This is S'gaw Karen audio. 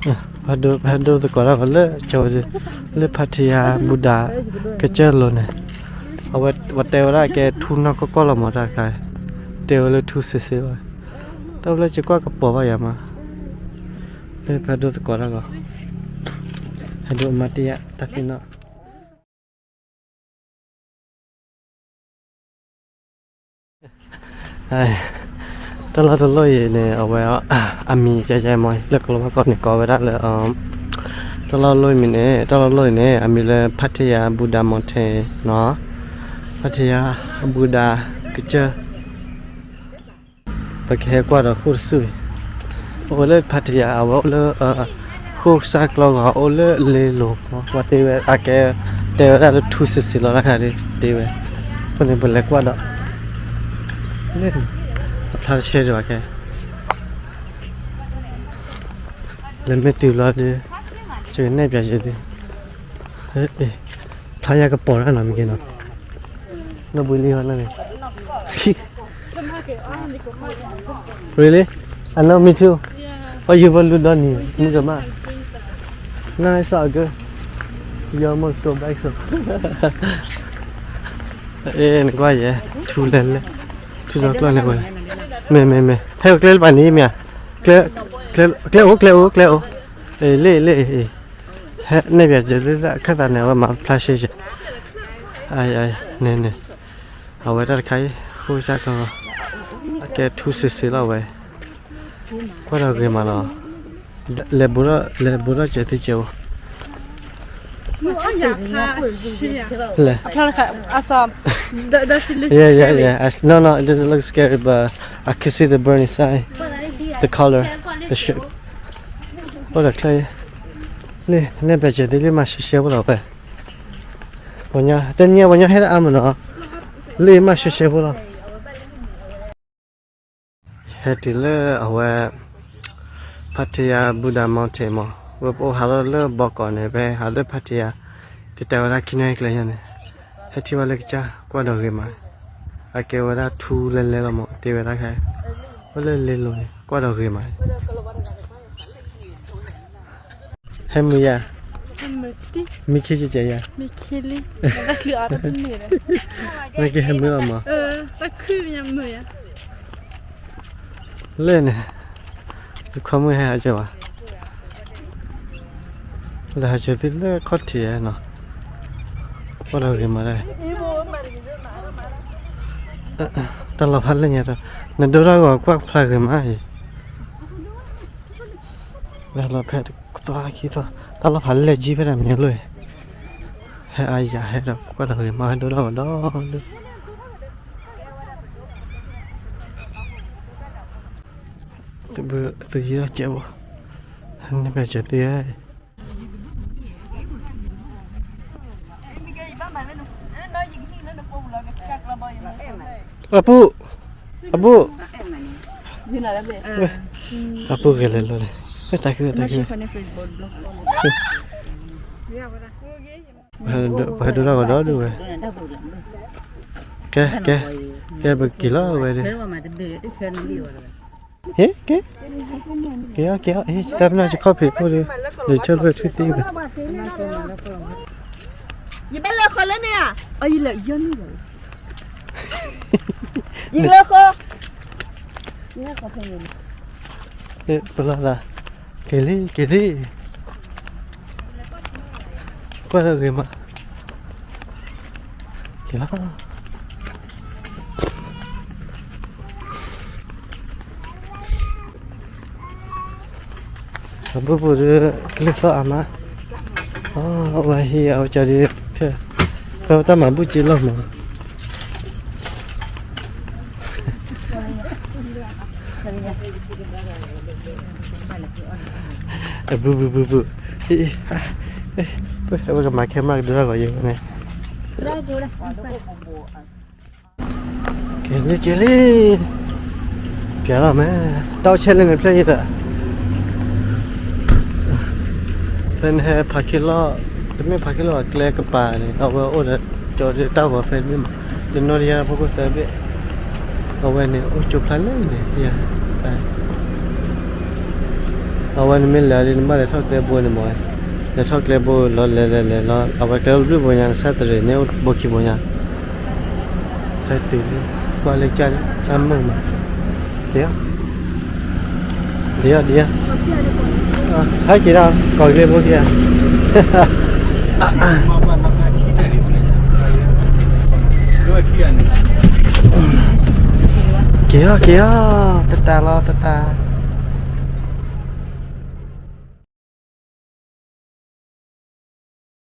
ပဟဲဒိသကိးတၢ်ဂီၤလၢကၠီဝဲဒၣ်, လၢဖးထံယါဘူဒၤကစၢၢ်လိၤန့ၣ်, အဝဲတဲဝဲဒၣ်ကဲထူနီၢ်ကီၢ်ကီၢ်လီၤမးတၢ်တခါ, တဲဝဲလၢထူစ့စ့လီၤ, တၢ်လၢကကွၢ်ကပီၤဘၣ်ယၤမး, လၢပဟဲဒိသကိးတၢ်ဂီၤ, ဟဲဒိအမါတံၢ်ယါတၢ်ဖံးနီၣ် တၢ်လီၢ်တလီၢ်အံၤန့ၣ် အဝဲ အမံၤကဲကဲမး လၢကလီၤဘၣ်ကီၢ်န့ၣ် ကိးဝဲဒၣ်လၢ တၢ်လီၢ်လီၢ်အံၤမံၤန့ၣ် တၢ်လီၢ်လီၢ်အံၤန့ၣ် အမံၤလၢ Pattaya Buddha Mountain နီၤ, Pattaya Buddha ကစၢၢ် ပကဟဲကွၢ်ဒီးဃိၣ်တဆူၣ်အံၤ, အိၣ်ဝဲလၢ Pattaya အဝဲအိၣ်လၢ ဃိၣ်စၢ်ကျီဂီၤ အိၣ်လၢလ့လိၤ, ပှၤသ့ဝဲအကဲ တဲဝဲဒၣ်လၢထူစ့စ့လီၤတၢ်ခါဒ်သ့ဝဲ, အဃိန့ၣ် ပလဲၤကွၢ်ဒီး လၢန့ၣ် အဖျါတဆှဲဒံးဘၣ်ကဲ, လဲၤမ့ၢ်တုၤလီၤဒီး ယကနဲၣ်ပၠးယဲသု, ဖျါယၤကပီၤတၢ်နီၤ မ့ၢ်က့ၤနီၤ, နီၢ်ဘှံးလံဟီၣ်န့ၣ် Really? I know, me too. Oh, you will do don't need. Look at mine. No, it's all good. You almost go back so. အဲ နကွၢ်ယဲ ထူလဲၤလဲၤ ထူဒီကျီၢ်လဲၤဝဲ, မ့ၢ် မ့ၢ် မ့ၢ် ဟဲအိၣ်ကျဲလၢပှၤန့ၣ်မ့ၢ်ဧါ, ကျဲ ကျဲအိၣ် ကျဲအိၣ် ကျဲအိၣ်, အ့ လ့ၣ် လ့ၣ် အ့ ဟဲနဲၣ်ပၠးကဲ ခၢၣ်သးန့ၣ် အဝဲမၤဖျါရှဲရှဲ, န့ၣ်န့ၣ်, အဝဲတၢ်တခါအံၤ ဃိၣ်စၢ်ခီ, အကဲထူစ့စ့လီၤဝဲ, ကွၢ်ဒီးဂ့ၤမးလီၤ, လဲၤဘိးထီၣ် လဲၤဘိးထီၣ်စဲးသ့စဲးအိၣ်, Yeah, yeah, yeah. I s- No, no, it doesn't look scary, but I can see the burn inside. The color, the shape. အိၣ်ဒီးချၢ, လ့ၣ် နဲၣ်ပၠးစဲးသ့လ့ၣ်မၤရှဲရှဲဖိလီၤဝဲ, ပှၤညီ တနံၤညါပှၤညီဟဲတအါမးနီၤ, လ့ၣ်မၤရှဲရှဲဖိလီၤ. ဟဲတုၤလၢအဝဲ Pattaya Buddha Mountain မး, ဝဲပအိၣ်ဟးထီၣ်လၢဘီကီးန့ၣ် ပဟးလၢ Pattaya, တတဲဝဲဒၣ်ခံန့ၣ်ကျဲယၤန့ၣ်, ဟဲထံၣ်ဝဲလၢကစၢ် ကွၢ်ဒီးဂ့ၤမး, အကဲဝဲဒၣ်ထူလဲၤလဲၤလီၤမး တဲဝဲဒၣ်ခဲ, ဝဲလၢလဲၤလိၤန့ၣ် ကွၢ်ဒီးဂ့ၤမး ဟဲမုာ်ယၤ, မံခ့ကဲကဲယၤ, မ့ၢ်ကဟဲမုာ်အီၤမး, လၢန့ၣ်, ယခွါမုၣ်ဟဲဟးကၢဘၣ်, လဲၤဟးကၢသ့လၢခီၣ်ထံးနီၤ, ကွၢ်ဒီးဂ့ၤမးဒၣ်, တၢ်လီၤဖးလၢညါဒီး, နဒိတၢ်ဂီၤကွၢ်ဖျါဂ့ၤမးအံၤ, လၢလီၤဖဲ သီခံသီ, တၢ်လီၤဖးလဲၢ်ကံဖဲဒၣ်မ့ၢ်လီၤ, ဟဲအါယၤဟဲဒီးကွၢ်ဒီးဂ့ၤမး ဟဲဒိတၢ်ဂီၤဒီး သုးယံၤထီၣ်ကဲးဘိ, န့ၣ်ဖဲကဲးသ့ဧါ, အပူၤ, အပူၤ, အပူၤဂဲၤလဲၤလိၤန့ၣ်, သးခု သးခု, ပှၤဒိတၢ်ဂီၤဒီးဒုးဝဲ, ကဲ ကဲ, ကဲပက့ၤလီၤဝဲဒီး ဟ့ၣ် ကဲ, ကဲအီၤ ကဲအီၤ, ဟ့ၣ် တၢ်ပနီၣ် ယခီၣ်ဖံးဖိဒီး ယဆၢဖျၢၣ်ထူသံဝဲ, ယဘၣ်လဲၤဃီလၢန့ၣ်ဧါ, အယလဲၤယီၤန့ၣ်ဘၣ်, ယလဲၤဃီ, ပလီၤသး, က့ၤလံ က့ၤလံ, ကွၢ်လၢဂ့ၤမး, က့ၤလီၤ. အဘိပူၤဒီး ကလုၢ်သီၣ်အါမး, အဝဲဟံးအဝဲကၠီဒီး ဖဲတၢ်မၤဘူၣ်က့လီၤမး, အဘုဘုဘုဘု, အဝဲကမၤခဲမးကဒိၣ်ထီၣ်ဂီၤယဲၢ်န့ၣ် က့ၤလံ က့ၤလံ, ပၠးလီၤမ့ၢ်, တၢ်အိၣ်ဆဲးလၢန့ၣ်ဖျဲၣ်အံၤဒီး, ဖဲန့ၣ်ဟဲဖးခ့လီၢ်, တမ့ၢ်ဖးခ့လီၢ် ကျဲကပၤန့ၣ် အဝဲအိၣ်ဒီးကၠီဒီးတၢ်ဂီၤဖဲတဘ့ၣ်မး, တနီၤတယါဖိခိၣ်သၢဘ့ၣ်, အဝဲန့ၣ်အိၣ်ကၠိဖျါလၢန့ၣ်ယါ, အဝဲနမ့ၢ်လဲၤလံ နဘၣ်လဲၤထီၣ်ကျဲဘိန့ၣ်မး, လဲၤထီၣ်ကျဲဘိလီၤ လဲၤလဲၤလဲၤလီၤ အဝဲကျဲအိၣ်တဘျုးဘိညါ နဆၢတရံးန့ၣ်အိၣ်ဘိခံဘိညါ, ဟဲတုၤလံ, ကွၢ်လၢကၢ်လံ အမုာ်မး, က့ၤ, ဒံးအီၤဒံးအီၤ, ဟဲက့ၤဒၣ် ကိးကျဲဘိခံဂၤ, က့ၤအီၤက့ၤအီၤ, တတၢ်လီၤတတၢ်